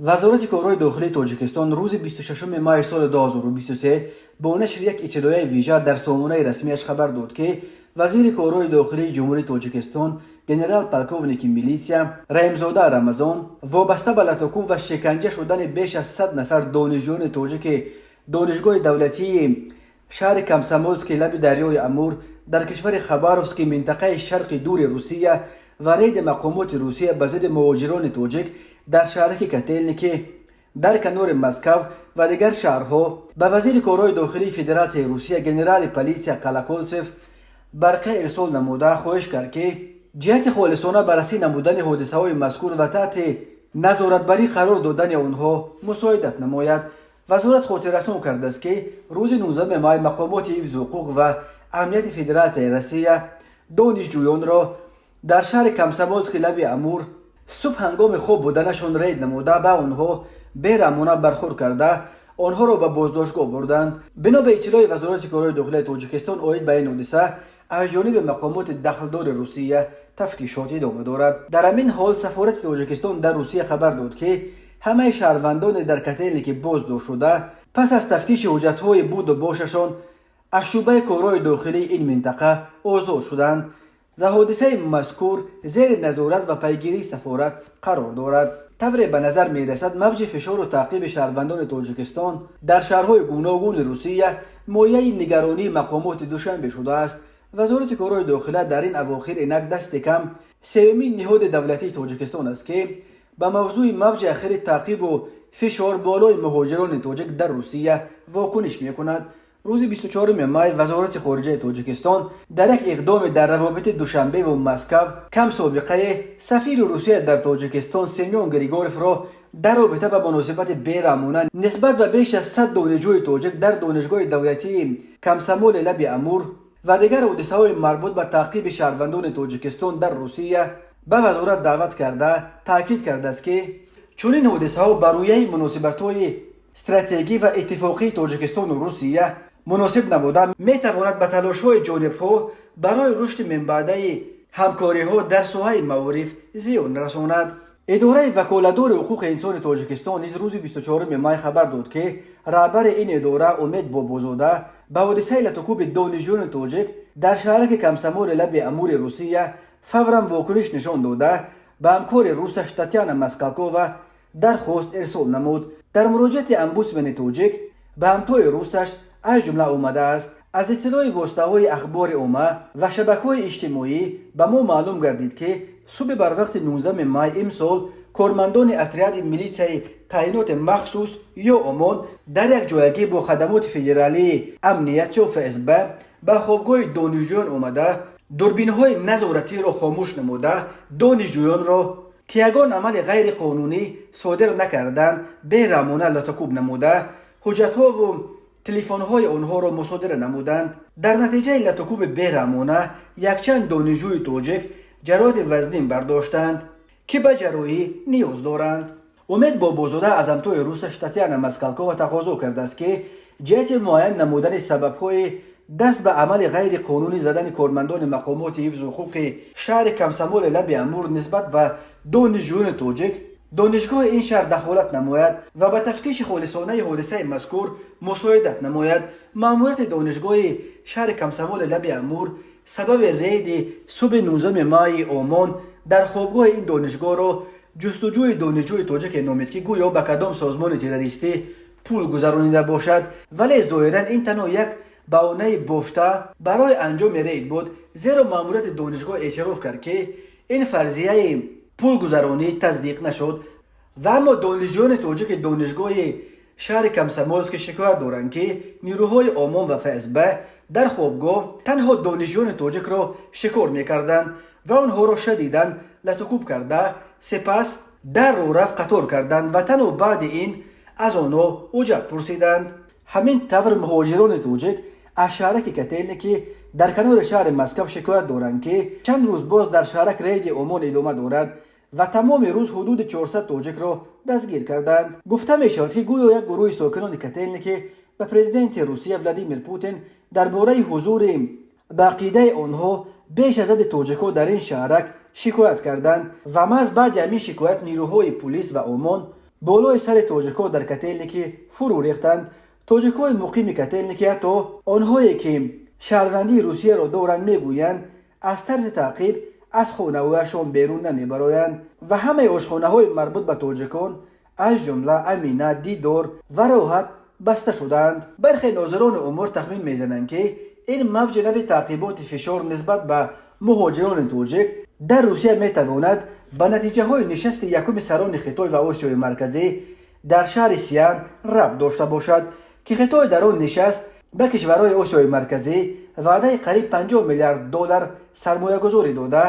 Вазорати корҳои дохилии Тоҷикистон рӯзи 26 май соли 2023 бо нашри як иттилоияи вижа дар сомонаи расмиаш хабар дод, ки вазири корҳои дохилии Ҷумҳурии Тоҷикистон, генерал-полковники милитсия Раҳимзода Рамазон вобаста ба латукӯб ва шиканҷа шудани беш аз 100 нафар донишҷӯёни тоҷики Донишгоҳи давлатии шаҳри Комсомолски лаби дарёи Амур дар кишвари Хабаровски, минтақаи Шарқи Дури Русия, ва рейди мақомоти Русия ба зидди муҳоҷирони тоҷик дар шаҳраки Котелники дар канори Москав ва дигар шаҳрҳо ба вазири корҳои дохилии Федератсияи Русия, генерали полиция Колоколцев барқа ирсол намуда, хоҳиш кард, ки ҷиҳати холисона баррасӣ намудани ҳодисаҳои мазкур ва таҳти назоратбарӣ қарор додани онҳо мусоидат намояд. Вазорат хотиррасон кардааст, ки рӯзи 19 май мақомоти ҳифзи ҳуқуқ ва амнияти Федератсияи Россия донишҷӯёнро дар шаҳри Комсомолски лаби Амур субҳ ҳангоми хоб буданашон рейд намуда, ба онҳо бераҳмона бархӯрд карда, онҳоро ба боздоштгоҳ бурданд. Бино ба иттилои Вазорати корҳои дохилияи Тоҷикистон, оид ба ин ҳодиса аз ҷониби мақомоти дахлдори Русия тафтишот идома дорад. Дар ҳамин ҳол, сафорати Тоҷикистон дар Русия хабар дод, ки ҳамаи шаҳрвандоне дар Котелники боздошт шуда пас аз тафтиши ҳуҷҷатҳои буду бошашон аз шӯъбаи корҳои дохилии ин минтақа озод шуданд ва ҳодисаи мазкур зери назорат ва пайгирии сафорат қарор дорад. Тавре ба назар мерасад, мавҷи фишору таъқиби шаҳрвандони Тоҷикистон дар шаҳрҳои гуногуни Русия мояи нигаронии мақомоти Душанбе шудааст. Вазорати корҳои дохила дар ин авохир инак дасти кам сеюмин ниҳоди давлатии Тоҷикистон аст, ки ба мавзӯи мавҷи ахири таъқибу фишор болои муҳоҷирони тоҷик дар Русия вокуниш мекунад. Рӯзи 24 май Вазорати хориҷаи Тоҷикистон дар як иқдоме дар равобити Душанбеву Москав камсобиқае сафири Русия дар Тоҷикистон Семён Григорьевро дар робита ба муносибати бераҳмона нисбат ба беш аз 100 донишҷӯи тоҷик дар Донишгоҳи давлатии Комсомоли лаби Амур ва дигар ҳодисаҳои марбут ба таъқиби шаҳрвандони Тоҷикистон дар Русия ба вазорат даъват карда, таъкид кардааст, ки чунин ҳодисаҳо ба рӯяи муносибатҳои стратегӣ ва иттифоқии Тоҷикистону Русия муносиб набуда, метавонад ба талошҳои ҷонибҳо барои рушди минбаъдаи ҳамкориҳо дар соҳаи маориф зиён расонад. Идораи ваколатдори ҳуқуқи инсони Тоҷикистон низ рӯзи 24 май хабар дод, ки раҳбари ин идора Умед Бобозода ба ҳодисаи латукӯби донишҷӯёни тоҷик дар шаҳраки Комсомоли лаби Амури Русия фавран вокуниш нишон дода, ба ҳамкори русаш Татяна Москалкова дархост ирсол намуд. Дар муроҷиати омбудсмени тоҷик ба ҳамтои русаш аз ҷумла омадааст: аз иттилои воситаҳои ахбори омма ва шабакаҳои иҷтимоӣ ба мо маълум гардид, ки субҳи барвақти 19 май имсол кормандони отряди милитсияи таъиноти махсус ё ОМОН дар як ҷоягӣ бо хадамоти федералии амният ё ФСБ ба хобгоҳи донишҷӯён омада, дурбинҳои назоратиро хомӯш намуда, донишҷӯёнро, ки ягон амали ғайриқонунӣ содир накарданд, бераҳмона латукӯб намуда, ҳуҷҷатҳову телефонҳои онҳоро мусодира намуданд. Дар натиҷаи латукӯби бераҳмона якчанд донишҷӯи тоҷик ҷароҳати вазнин бардоштанд, ки ба ҷарроҳӣ ниёз доранд. Умед Бобозода аз ҳамтои русаш Татяна Москалкова тақозо кардааст, ки ҷиҳати муайян намудани сабабҳои даст ба амали ғайриқонунӣ задани кормандони мақомоти ҳифзу ҳуқуқи шаҳри Комсомоли лаби Амур нисбат ба донишҷӯёни тоҷик донишгоҳи ин шаҳр дахолат намояд ва ба тафтиши холисонаи ҳодисаи мазкур мусоидат намояд. Маъмурияти донишгоҳи шаҳри Комсомоли лаби Амур сабаби рейди субҳи 19 майи ОМОН дар хобгоҳи ин донишгоҳро ҷустуҷӯи донишҷӯи тоҷике номид, ки гӯё ба кадом созмони террористӣ пул гузаронида бошад. Вале зоҳиран ин танҳо як баҳонаи бофта барои анҷоми рейд буд, зеро маъмурияти донишгоҳ эътироф кард, ки ин фарзияи пулгузаронӣ тасдиқ нашуд. Ва аммо донишҷӯёни тоҷики донишгоҳи шаҳри Комсомолски шикоят доранд, ки нирӯҳои ОМОН ва ФСБ дар хобгоҳ танҳо донишҷӯёни тоҷикро шикор мекарданд ва онҳоро шадидан латукӯб карда, сипас дар роҳрав қатор карданд ва танҳо баъди ин аз онҳо ҳуҷҷат пурсиданд. Ҳамин тавр, муҳоҷирони тоҷик аз шаҳраки Котелники дар канори шаҳри Москав шикоят доранд, ки чанд рӯз боз дар шаҳрак рейди ОМОН идома дорад ва тамоми рӯз ҳудуди 400 тоҷикро дастгир карданд. Гуфта мешавад, ки гӯё як гурӯҳи сокинони Котелники ба президенти Русия Владимир Путин дар бораи ҳузури, ба ақидаи онҳо, беш аз ҳадди тоҷикҳо дар ин шаҳрак шикоят карданд ва маҳз баъди ҳамин шикоят нирӯҳои пулис ва ОМОН Болои сари тоҷикҳо дар Котелники фурӯ рехтанд. Тоҷикҳои муқими Котелники, ҳатто онҳое ки шаҳрвандии Русияро доранд, мегӯянд, аз тарси таъқиб аз хонаҳояшон берун намебароянд ва ҳамаи ошхонаҳои марбут ба тоҷикон, аз ҷумла Амина, Дидор ва Роҳат, баста шудаанд. Бархе нозирони умур тахмин мезананд, ки ин мавҷи нави таъқиботи фишор нисбат ба муҳоҷирони тоҷик дар Русия метавонад ба натиҷаҳои нишасти якуми сарони Хитой ва Осиёи Марказӣ дар шаҳри Сиан рабт дошта бошад, ки Хитой дар он нишаст ба кишварҳои Осиёи Марказӣ ваъдаи қариб 50 миллиард доллар сармоягузорӣ дода,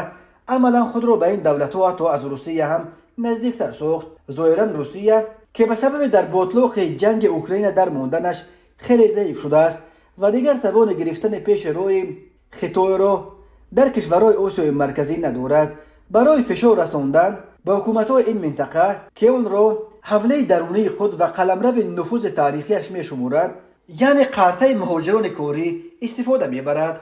амалан худро ба ин давлатҳо, ҳатто аз Русия ҳам наздиктар сохт. Зоҳиран, Русия, ки ба сабаби дар ботлоқи ҷанги Украина дар монданаш хеле заиф шудааст ва дигар тавони гирифтани пеши роҳи Хитойро дар кишварҳои Осиёи Марказӣ надорад, барои фишор расондан ба ҳукуматҳои ин минтақа, ки онро ҳавлаи дарунии худ ва қаламрави нуфузи таърихиаш мешуморад, яъне қартаи муҳоҷирони корӣ истифода мебарад.